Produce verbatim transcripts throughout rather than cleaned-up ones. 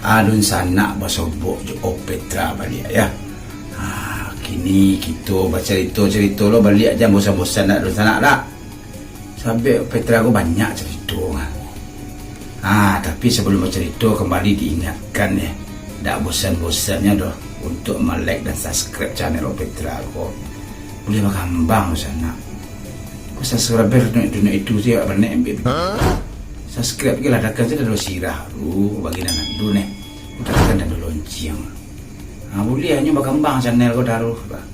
Alun sanak basobok jo Opetra baliak, ya. Ha, kini kito bacarito-carito lo baliak, jan bosan-bosan nak dunsanak dak. Sabab Opetra ko banyak carito. Ha, tapi sabalum bacarito, kambali diingatkan, ya, dak bosan-bosannyo doh untuk ma-like dan subscribe channel Opetra ko. Buliah bakambang dunsanak. Ko subscriber dunia itu sih banyak ambil. Subscribe ke lah takkan sudah dua sirah tu bagi nan adu neh. Takkan dan lonceng. Ha, buliah nyo bakambang channel ko taruh lah.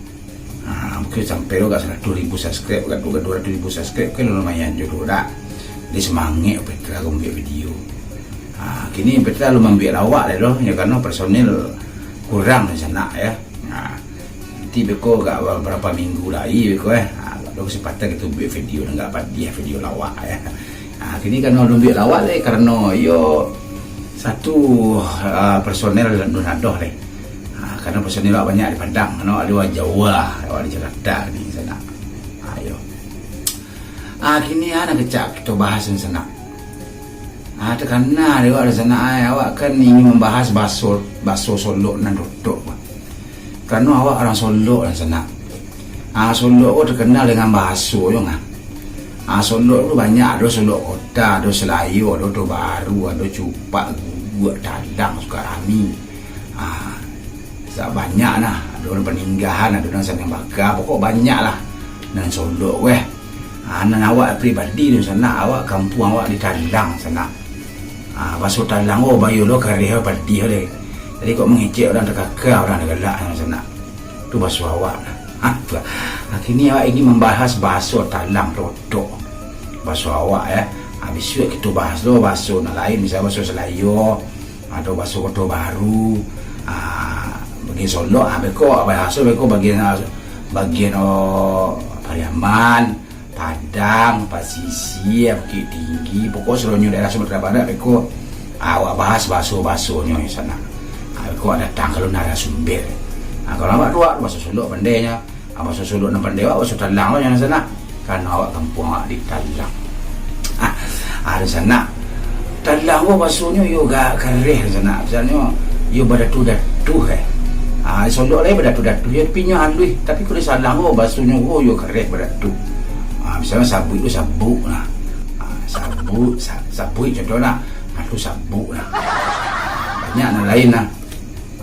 Ha, mungkin sampai lo gak seratus ribu subscribe, gak dua ratus ribu subscribe kan lumayan juga dah. Jadi semangat Petra ko ambil video. Ha, kini Petra lu ambil lawak deh lo, ya karena personil kurang di sana ya. Nah, nanti beko gak beberapa minggu lagi beko eh. Ha, gak ada kesempatan kita buat video dengan padiah video lawak ya. Ha, kini kan alun buek lawak lai karano iyo satu ah, personel alun adoh lai. Ha, karano personel awak banyak di Padang, karano awak di Jawa, awak di Jakarta ni sana. Ha, iyo. Ah, kini ah, nak kecak kita bahas ni sana. Ah, takana dek awak di sana ai, awak kan ingin membahas baso baso Solok nan dotok. Karano awak urang Solok lah sanak. Ah, Solok ko takanal dengan bahaso nyo nah. Ah, Solok tu banyak, ado Solok Kota, ado Salayo, ado Tobaru, ado Cupak, Guguak, Talang, Sukarami. Ah, sa-, banyak nah, ado nan Paninggahan, ado nan Sandang Baka, pokok banyak lah. Nan Solok weh. Ah, nan awak pribadi tu sanak, awak kampuang awak di Talang sanak. Ah, baso Talang ko bayo lo kareh padiah deh. Jadi kok mangecek urang takaka, urang galak sanak. Tu baso awak. Ha, tu lah. Ha, kini awak ingin membahas baso Talang totok. Baso awak ya. Ha, bisuak kito bahas lo baso nan lain, misal baso Salayo, atau baso Koto Baru. Ha, bagian Solok, ha, beko bahaso beko bagian, bagian, oh, Pariaman, Padang, Pasisia, Bukittinggi, pokok seluruhnyo daerah Sumatera Barat, beko awak bahas baso-basonyo di sana. Ha, beko datang kalau narasumber. Ha, kalau awak tu, awak baso Solok pandainyo. Ha, baso Solok nan pandai awak, baso Talang lo di sana. Karano awak kampuang awak di Talang. Ha, ha, di sana. Talang ko basonyo iyo gak kareh di sana. Misalnyo, iyo badatuh-datuh eh. Ha, Solok lai badatuh-datuh, iyo tapi inyo haluih. Tapi kalau di Talang ko basonyo ko iyo kareh badatuh. Ha, misalnyo sabuik tu sabuk nah. Ha, sabuik, sa-, sabuik contoh nah. Ha, tu sabuk nah. Banyak nan lain nah.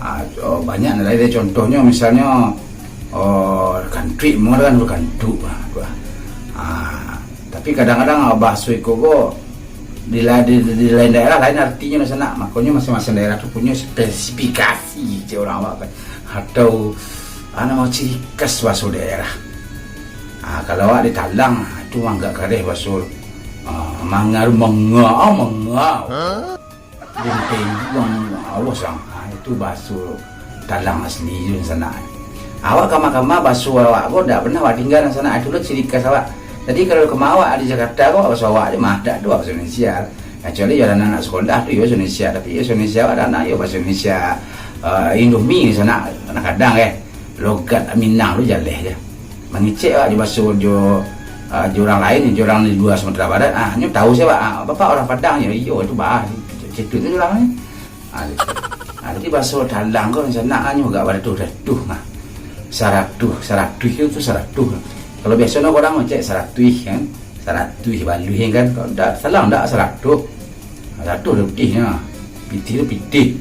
Ha, oh, banyak nan lain. Contohnyo misalnyo, oh, kantuik, mungkin kan kantuk nah. Tu lah. Ha, tapi kadang-kadang, ah, bahaso iko ko di, la- di, di lain daerah lain artinyo di sana. Makonyo masing-masing daerah tu punyo spesifikasi je urang awak kan. Atau, ah, namo ciri khas bahaso daerah. Ah, kalau awak di Talang, ah, tu agak kareh bahaso, ah, mangaru manga, ah, manga. Benteng buang awas lah. Ha, itu baso Talang asli tu di sana. Awak kama-kama baso awak ko dak pernah awak tingga di sana. Itu lo ciri khas awak. Jadi kalau kama awak di Jakarta ko baso awak je mah dak tu baso Indonesia. Kecuali yo anak-anak sekolah tu yo baso Indonesia, tapi yo baso Indonesia awak dak nak yo baso Indonesia, eh, Indomie di sana kadang-kadang eh. Logat Minang tu jaleh je. Mangecek awak jo baso jo, ah, jo urang lain, jo urang di lua Sumatera Barat, ah, nyo tahu se awak, ah, bapak urang Padang nyo, iyo tu bah, situ tu urang ni. Ah, situ. Ah, jadi baso Talang ko sanak nyo agak badatuh-datuh nah. Saratuh, saratuh itu tu saratuh. Kalau biaso no urang mangecek saratuih kan, saratuih baluih kan. Kalau dak Talang dak saratuh. Saratuh tu pitih nyo. Pitih tu pitih.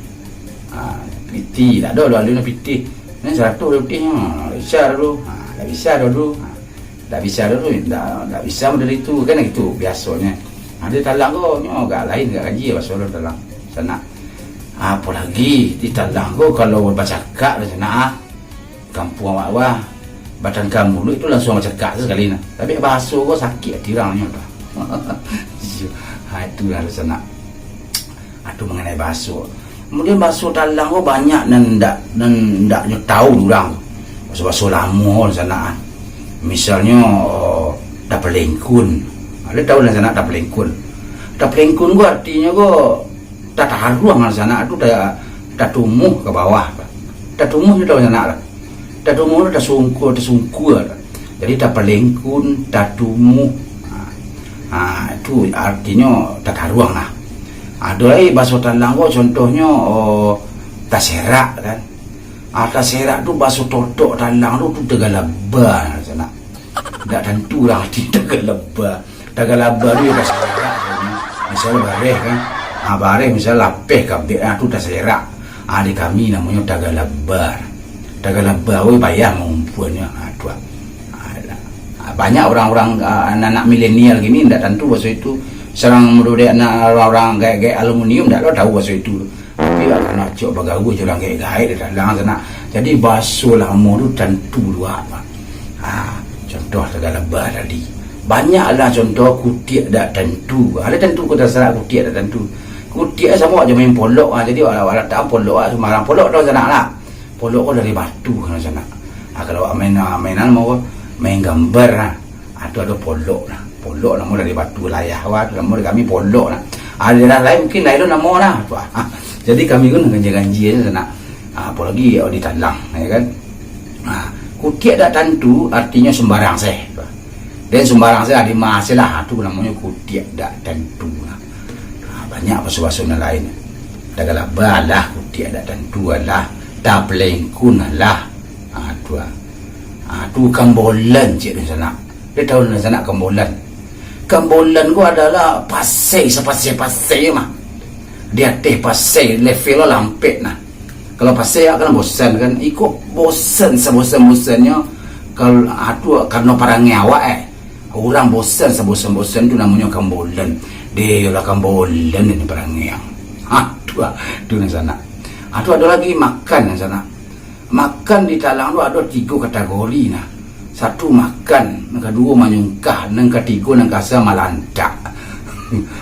Ha, pitih, dak ado lalu-lalu pitih. Ni saratuh tu pitih nyo. Bisa dulu. Ha, dak bisa dulu. Ha, dak bisa dulu. Dak, dak bisa model itu. Kan gitu biasonyo. Ha, di Talang ko nyo agak lain, agak kaji baso Talang. Sanak. Apolagi di Talang ko kalau bacakak di sanak, ah. Kampuang awak bah, batangka muluik tu langsuang bacakak sakali nah. Tapi bahaso ko sakik ati urang nyo bah. Ha, itulah di sanak. Atu manganai bahaso. Kemudian bahaso Talang ko banyak nan ndak, nan ndak nyo tahu urang. Bahaso-bahaso lamo di sanak. Misalnyo, tapalengkun. Ado tahu di sanak tapalengkun? Tapalengkun ko artinyo ko tataruang di sanak tu ta-, tatumuh ka bawah. Tatumuh tu tahu sanak lah. Tatumuh tu tasungkua, tasungkua. Jadi tapalengkun, tatumuh. Ha, ha, tu artinyo tataruang lah. Ado lai baso Talang ko, contohnyo, oh, taserak kan. Ah, taserak tu baso Totok Talang tu, tu tagalaba sanak. Ndak tantu lah arti tagalaba. Tagalaba tu yo taserak kan. Misalnyo bareh kan. Ah, bareh misalnyo lapeh kabek, ah, tu taserak. Ah, di kami namonyo tagalaba. Tagalaba, woi, payah mangumpuannyo. Ah, tu ah. Ah, banyak orang-orang, ah, anak-anak milenial kini ndak tantu baso itu. Sarang mudo dek anak orang-orang gaek-gaek aluminium ndak lo tahu baso itu. Tapi lah karano acok bagaua jo urang gaek-gaek di Talang sanak. Jadi baso lamo tu tantu luak, Pak. Ah, contoh tagalaba tadi. Banyaklah contoh kutiak dak tantu. Ado tantu ko tasarak kutiak dak tantu. Kutiak samo jo main polok, ah. Jadi walau, walau tak polok, ah, sumbarang polok tu sanak lah. Polok ko dari batu kan sanak. Ah, kalau awak main, ah, mainan mau main gambar lah. Ah, tu ado polok lah. Polok namo dari batu layah, wah, tu namo dari kami polok lah. Ah, daerah lain mungkin lain lo namo lah. Tu, ah. Jadi kami ko nan ganjia-ganjia sajo sanak. Ah, apolagi di Talang, ya kan. Ah, kutiak dak tantu artinyo sumbarang se. Den sumbarang se lah, di ma se lah. Ah, tu namonyo kutiak dak tantu lah. Ah, banyak baso-baso nan lain. Tagalaba lah, kutiak dak tantu lah, tapalengkun lah. Ah, tu ah. Ah, tu kambolan ciek dunsanak. Dia tahu dunsanak kambolan. Kambolan ko adalah pasai, sapasai-pasai mah. Di ateh pasai, level lo lampek nah. Kalau pasai awak kan bosan kan, iko bosan sabosan-bosannyo. Kalau, ah, tu karano parangai awak, eh. Urang bosan sabosan-bosan tu namonyo kambolan. Deh, yolah kambolan ni parangai. Ha, tu ah, tu nan sanak. Ah, tu ado lagi makan nan sanak. Makan di Talang tu ado tigo kategori nah. Satu makan, nan kaduo manyungkah, nan katigo nan kasa malantak.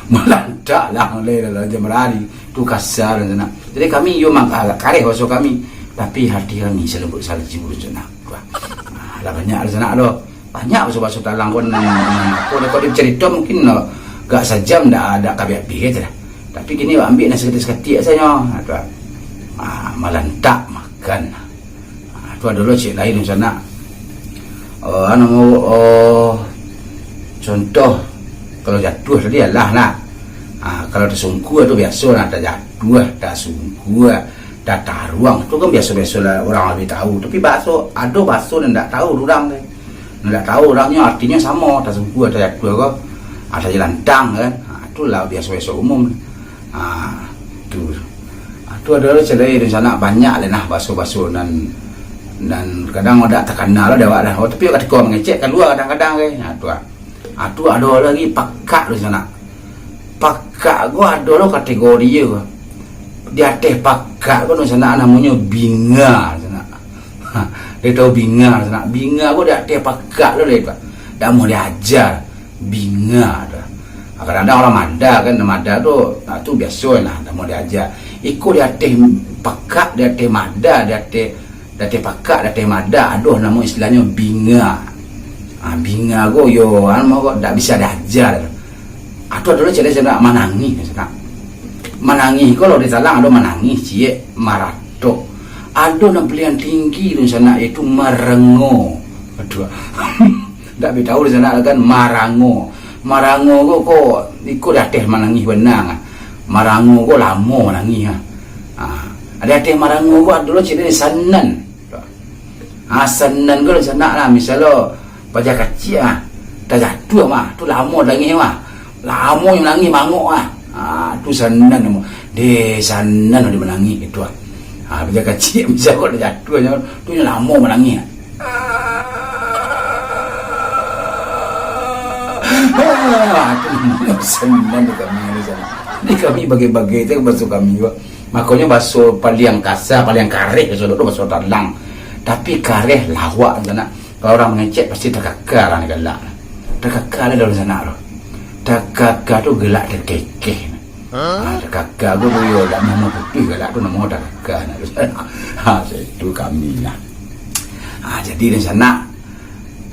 Malantak lah, mulai lah, lah jam lari. Tu kasa nan sanak. Jadi kami yo mang-, agak kareh baso kami. Tapi hati kami salumput salju nan sanak. Wah. Ah, lah banyak nan sanak tu. Banyak baso-baso Talang ko nan, nan apo, kalau dicarito mungkin, no, gak sajam dak, dak ka abih-abih tu lah. Tapi kini ambiak nan saketek-saketek sajo. Ha, tu lah. Ah, malantak makan. Ah, tu ado lo ciek lain sanak. Oh, anu, oh, contoh, kalau jatuah tadi alah nak. Ah, kalau tasungkua tu biaso lah, tajatuah, tasungkua, tataruang. Tu kan biaso-biaso lah urang labiah tahu. Tapi baso, ado baso nan ndak tahu urang tu. Nan ndak tahu urangnyo artinyo samo, tasungkua, tajatuah ko, ah, tajalantang kan. Ah, tu lah biaso-biaso umum. Ah, tu. Ah, tu ado lo ciek lain sanak, banyak lah nah baso-baso nan, nan kadang dak takana lo dek awak dah. Oh, tapi katiko mangecek kalua kadang-kadang kan. Ah, tu ah. Ah, tu ado lagi pakak dunsanak. Pakak ko ado lo kategori ko. Di ateh pakak ko dunsanak namonyo binga sanak. Ha, dia tahu binga sanak. Binga ko di ateh pakak lo dia tu. Dak mau diaja. Binga tu. Ha, kadang-kadang urang mada kan, mada tu, ha, tu biaso lah, dak mau diaja. Iko di ateh pakak, di ateh mada, di ateh Di ateh pakak, di ateh mada, ado namo istilahnyo binga. Ah, binga ko yo, anu ko dak bisa diaja. Ah, tu ado lo ciek sanak manangih, sanak. Manangih ko lo di Talang ado manangih ciek, maratok. Ado nan paliang tinggi tu sanak, yaitu marengo. Aduh. Dak bi tahu di sanak kan marango. Marango ko, ko iko di ateh manangih bana. Marango ko lamo manangih. Ah. Di ateh marango ko ado lo ciek sanan. Ah, sanan ko sanak lah, misalnyo paja kaciak ah, tajatuah mah, tu lamo nangih mah. Lamo nyo nangih mangok ah. Ah, tu sanan namo. Deh, sanan di manangih itu ah. Ah, paja kaciak misalnyo tajatuah nyo, tu nyo lamo manangih. Ah, tu namonyo sanan di kami di sanak. Di kami bagai-bagai tu baso kami ko. Makonyo baso paliang kasa, paliang kareh, baso tu baso Talang. Tapi kareh lawak sanak. Kalau urang mangecek pasti takaka lah ni galak. Takaka lah dalam sanak tu. Takaka tu galak takekeh. Ha, takaka tu yo dak namo putuih galak tu namo takaka nak. Ha, itu kami lah. Ha, jadi di sanak,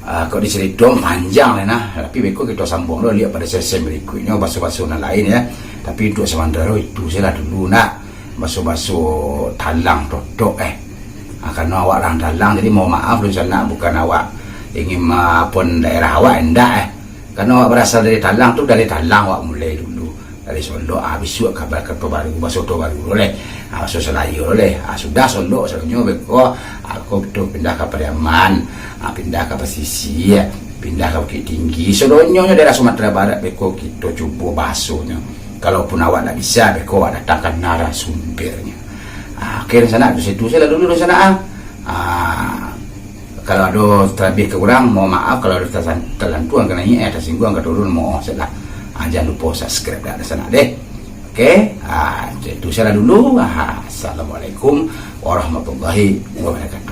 ah, kok dicarito panjang lah nah, tapi beko kito sambung lo liek pado sesi berikutnyo, baso-baso nan lain ya. Tapi untuk sementara itu sajolah dulu nak, baso-baso Talang Totok eh. Ah, karano awak urang Talang, jadi mohon maaf dulu sanak, bukan awak ingin ma-, pun daerah awak, indak eh. Karano awak berasal dari Talang tu, dari Talang awak mulai dulu. Dari Solok, ah, bisuak ka Kota Baru, baso Kota Baru lo leh. Ah, baso Salayo lo leh. Ah, sudah Solok, sadonyo beko, ah, ko kito pindah ka Pariaman, ah, pindah ka Pasisia, pindah ka Bukittinggi. Sadonyo daerah Sumatera Barat beko kito cubo bahasonyo. Kalaupun awak ndak bisa, beko awak datangkan narasumbernyo. Ah, oke, dunsanak, tu situ sajolah dulu, dunsanak, ah. Ah, kalau ado talabiah ka urang, mohon maaf. Kalau ado tasan-, talantuang ka naiak, eh, tasingguang ka turun, mohon sajolah. Ah, jan lupo subscribe dah, dunsanak deh. Oke, ah, itu sajolah dulu. Ah, Assalamualaikum warahmatullahi wabarakatuh.